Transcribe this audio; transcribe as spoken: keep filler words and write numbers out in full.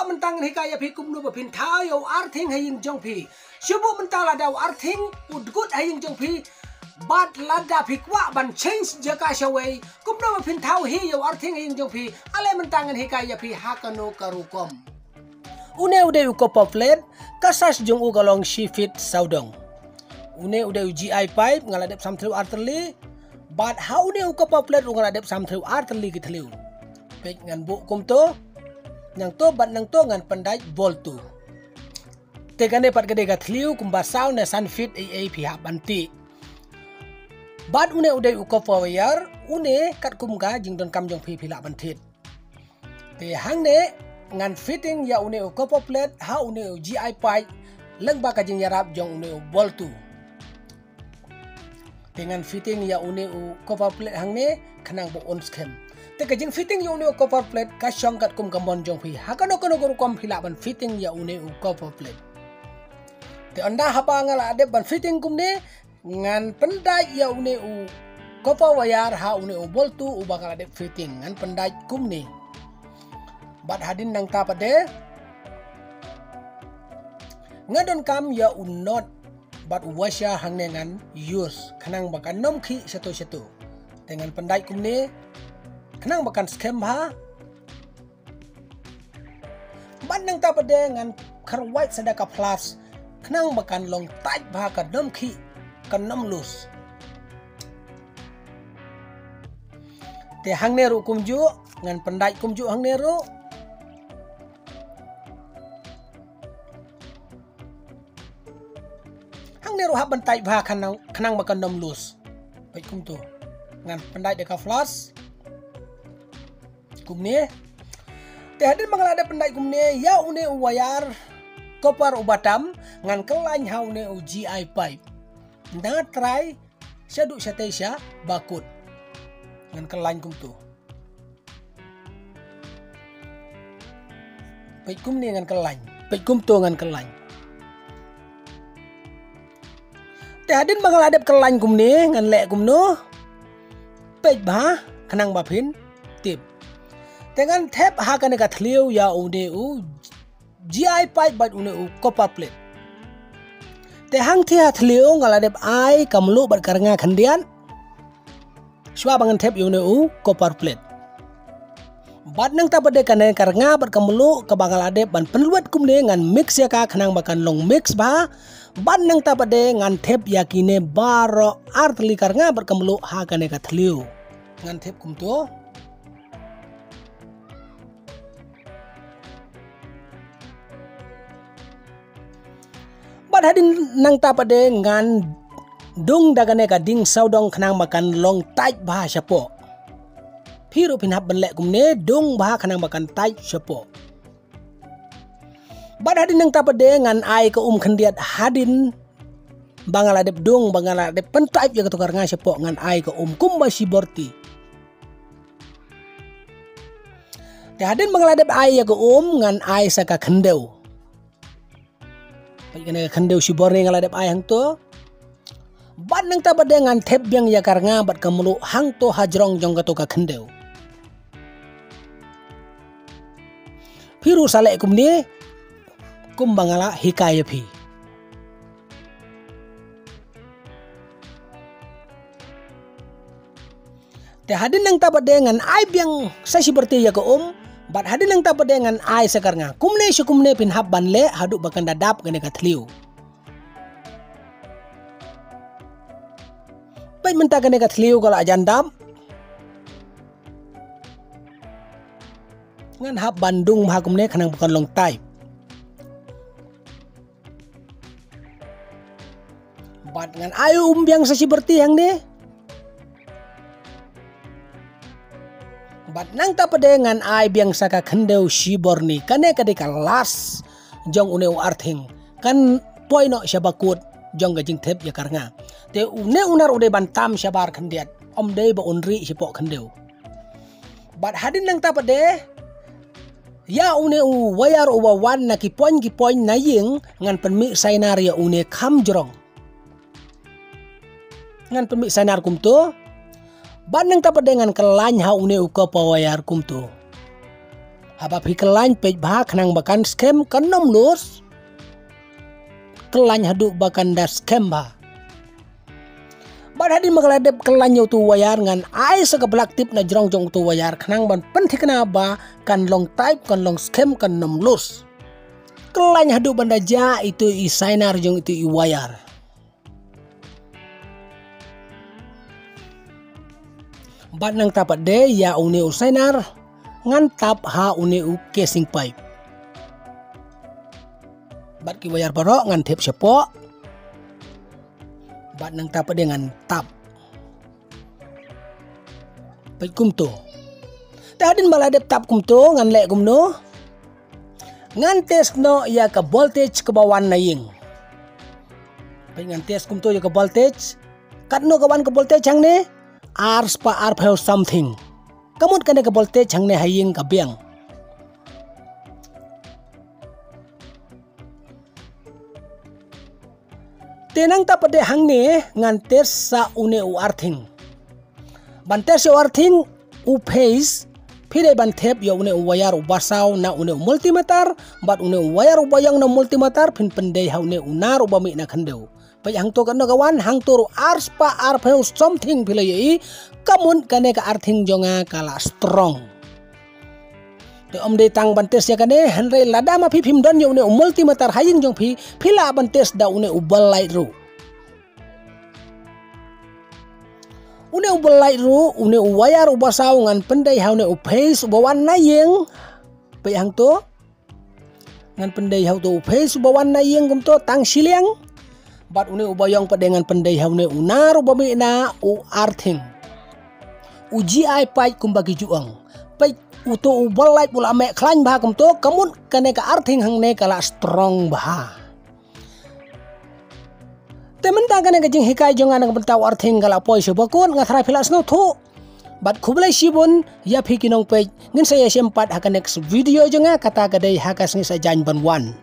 Mynta ngan hikai ïa phi kumno ba phin thaw ïa u arthing ha ïing jong phi. Shu bud mynta lada u arthing u dkut ha ïing jong phi, bad lada phi kwah ban change jaka shawei, kumno ba phin thaw hi ïa u arthing ha ïing jong phi. Ale mynta ngan hikai ïa phi ha kano ka rukom. Une u dei u copper plate, ka size jong u ka long shi feet sawdong. Une u dei u G I pipe, nga la dep sam thliew ar tylli. Bad ha une u copper plate ruh nga la dep sam thliew ar tylli ki thliew. Peit, ngan buh kumto. Nangto bad nangto ngan pyndait boltu. Te kane pat ka dei ka thliew kumba saw ne san feet ei ei phi hap ban tih. Bad une u dei u copper wire, une katkum ka jingdonkam jong phi phi lah ban thied. Te hangne ngan fitting ïa une u copper plate ha une u G I pipe lyngba ka jingïarap jong une u boltu. Te ngan fitting ïa une u copper plate hangne khnang ba un skhem. Te ka jingfitting ïa une u copper plate ka shong katkum ka mon jong phi. Ha kano kano ka rukom phi lah ban fitting ïa une u copper plate. Te ynda haba nga la dep ban fitting kumne, ngan pyndait ïa une u copper wire ha une u boltu uba nga la dep fitting, ngan pyndait kumne. Bad hadien nangta pat de nga donkam ïa u nut bad u washer hangne ngan use khnang ba kan ym khih shato shato. Te ngan pyndait kumne khnang ba kan skhem bha. Bad nangta pat de ngan kharwait sa da ka flask khnang ba kan long tight bha, kan ym khih, kan ym loose. Te hangne ruh kumjuh ngan pyndait kumjuh hangne ruh. Hangne ruh hap ban tight bha khnang, khnang ba kan ym loose. Peit kumto. Ngan pyndait da ka flask. Kumne. Te hadien ba nga la dep pyndait kumne ïa une u wire copper uba tam, ngan kyllain ha une u G I pipe. Nga trai shaduh shatei sha bakut. Ngan kyllain kumto. Peit kumne ngan kyllain. Peit kumto ngan kyllain. Te hadien ba nga la dep kyllain kumne ngan leh kumno? Peit bha khnang ba phin tip. Te ngan thep ha kane ka thliew ïa une u G I pipe bad une u copper plate. Te hangthie ha thliew nga la dep ai ka mluh bad ka rnga khyndiat. Shuwa ba ngan thep ïa une u copper plate. Bad nangta pat de kane ka rnga bad ka mluh kaba nga la dep ban pynlwet kumne ngan mix ïa ka khnang ba kan long mix bha. Bad nangta pat de ngan thep ïa kine baroh ar tylli ka rnga bad ka mluh ha kane ka thliew. Ngan thep kumto. Bad hadien nangta pat de ngan dung da kane ka dieng sawdong khnang ba kan long tight bha shapoh. Phi ruh phin hap ban leh kumne, dung bha khnang ba kan tight shapoh. Bad hadien nangta pat de ngan ai ka um khyndiat hadien ba nga la dep dung, ba nga la dep pyntight ïa kato ka rnga shapoh, ngan ai ka um kumba shi borti. Te hadien ba nga la dep ai ïa ka um ngan ai sa ka khyndew. Peit kane ka khyndew shibor ne nga la dep ai hangto. Bad nangta pat de ngan thep biang ïa ka rnga bad ka mluh hangto hajrong jong kato ka khyndew. Phi ruh sa leh kumne kumba nga la hikai ïa phi. Te hadien nangta pat de ngan ai biang sa shi borti ïa ka um, bad hadien nangta pat de ngan ai sa ka rnga. Kumne shi kumne phin hap ban leh haduh ba kan da dap kane ka thliew. Peit mynta kane ka thliew ka la jan dap. Ngan hap ban dung bha kumne khnang ba kan long tight. Bad ngan ai um biang sa shi borti hangne. Bad nangta pat de ngan ai biang sa ka khyndew shibor ne. Kane ka dei ka last jong une u arthing. Kan poi noh sha bakut jong ka jingthep ïa ka rnga. Te une u nar u dei ban tam shabar khyndiat. Ym dei ba un rieh shapoh khyndew. Bad hadien nangta pat de ïa une u wire uba wan na ki point ki point na ïing ngan pynmih sainar ïa une kham jrong. Ngan pynmih sainar kumto. Bad nangta pat de ngan kyllain ha une u copper wire kumto. Haba phi kyllaiñ peit bha khnang ba kan skhem kan ym loose. Kyllaiñ haduh ba kan da skhem bha. Bad hadien ba ka la dep kyllaiñ ïa utu u wire ngan ai sa ka black tape na jrong jong utu u wire khnang ban pynthikna ba kan long tight, kan long skhem, kan ym loose. Kyllaiñ haduh ban da jah itu i sainar jong itu i wire. Bad nangta pat de ïa une u sainar ngan tap ha une u casing pipe. Bad ki wire baroh ngan thep shapoh. Bad nangta pat de ngan tap. Peit kumto. Te hadien ba la dep tap kumto ngan leh kumno? Ngan test noh ïa ka voltage kaba wan na ïing. Peit ngan test kumto ïa ka voltage. Katno ka wan ka voltage hangne? Ar spah arphew something. Ka mut kane ka voltage hangne ha ïing ka biang. Te nangta pat de hangne ngan test sa une u earthing. Ban test ïa u earthing u phase, phi dei ban thep ïa une u wire uba saw na une u multimeter, bad une u wire uba ïong na multimeter phin pyndei ha une u nar uba mih na khyndew. Peit hangto katno ka wan, hangto ruh ar spah arphew something phi la ïohi, ka mut kane ka earthing jong nga ka la strong. Te ym dei tang ban test ïa kane, hynrei lada ma phi phim don ïa une u multimeter ha ïing jong phi, phi lah ban test da une u bulb light ruh. Une u bulb light ruh, une u wire uba saw ngan pyndei ha une u phase uba wan na ïing. Peit hangto. Ngan pyndei ha uto u phase uba wan na ïing kumto tang shiliang. Bad une uba ïong pat de ngan pyndei ha une u nar uba mih na u earthing. U G I pipe kumba ki ju ong. Peit uto u bulb light u la meh khlaiñ bha kumto, ka mut kane ka earthing hangne ka la strong bha. Te mynta kane ka jinghikai jong nga na ka bynta u earthing ka la poi sha bakut, nga tharai phi la sngewthuh. Bad khublei shibun ïa phi ki nongpeit, ngin sa ïashem pat ha ka next video jong nga, kata ka dei ha ka sngi Saitjaiñ ban wan.